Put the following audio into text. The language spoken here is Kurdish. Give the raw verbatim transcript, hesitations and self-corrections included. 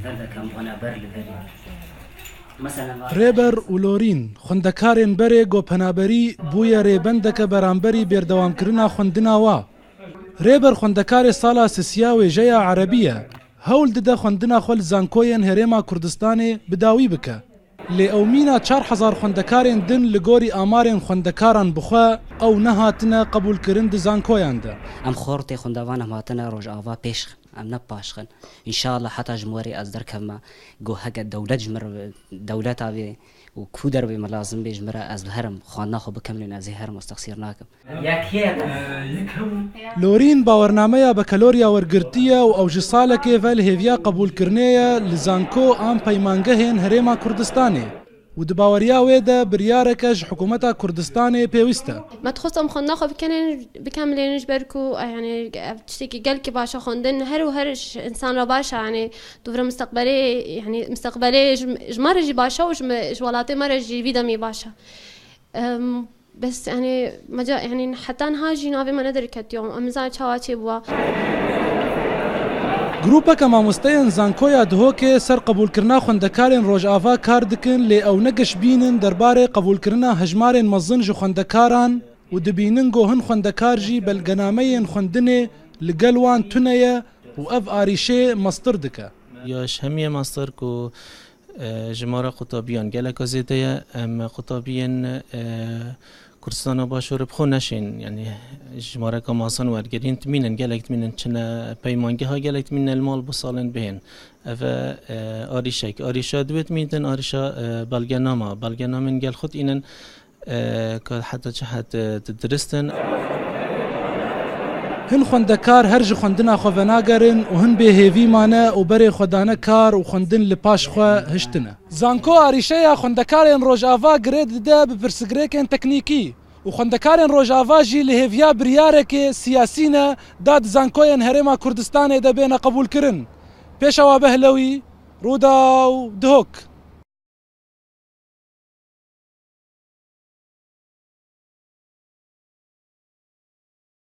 Ber dekem wana ber li berê. Mesela, Rêber û Lorîn, xwendekarên berê ku penaberî bûye rêbendeke beramberî bêrdewamkirina xwendina wa. Rêber xwendekarê sala sisiya wêjeya erebî ye. Hewl dide xwendina xwe li zankoyên Herêma Kurdistanê bi dawî bike. Lê ew mîna çar hezar xwendekarên din li gorî amarên xwendekaran bi xwe ew nehatine qebûlkirin di zankoyan de. Em xortê xwendevan em hatine Rojava pêş xin, em ne paş xin. Înşallah heta ji min werê ez derkevme, go heke dewlet ji min re, dewleta vê û ku dervê min lazim bê ji min re, ez li herim xwendina xwe bikemilînim, ez ê herim, ez texsîr nakim. Lorîn bawernameya bekelorya wergirtiye û ew ji salekê ve li hêviya qebûlkirinê ye li zanko an peymangehên Herêma Kurdistanê û di baweriya wê de biryareke ji hikûmeta Kurdistanê pêwîst e. Me dixwest em xwendina xwe bikenin, bikemilînin ji ber ku, e, yani, ev tiştekî gelkî baş e xwendin, her û her ji însan re baş e, yani, dûvira misteqbelê, yani, misteqbelê ji, ji me re jî baş e û ji me, ji welatê me re jî vî demî baş e. Em, Bes, yani, meca, yani, heta niha jî navê me nederketiyo. Em nizanin çawa çêbûwa. Grûpeke mamosteyên zankoya Dihokê ser qebûlkirina xwendekarên Rojava kar dikin, lê ew ne geş bînin derbarê qebûlkirina hejmarên mezin ji xwendekaran û dibînin ku hin xwendekar jî belgenameyên xwendinê li gel wan tune ye û ev arîşê mestir dike. Ya ji hemiyê mestir ku E, jimara qutabiyan geleka zêde ye. Em qutabiyên, e, Kurdistana Başûrê bi xwe neşên, yanî jimareka masan wergirîn dimînin, gelek dimînin çine peymangeha, gelek dimînin li mal bi salên bihên. Ev e, e, arîşek. Arîşa duwê dimînin, arîşa, e, belgenama. Belgenamên gel xwe dînin, e, ka heta çi hed, e, di dirist in. Hin xwendekar her ji xwendina xwe venagerin û hin bêhêvî mane û berê xwe dane kar û xwendin li paş xwe hiştine. Zanko arîşeya xwendekarên Rojava girê dide bi pirsgirêkên teknîkî û xwendekarên Rojava jî li hêviya biryarekê siyasî ne da di zankoyên Herêma Kurdistanê de bêne qebûlkirin. Pêşewa Behlewî, Rûdaw, Dihok.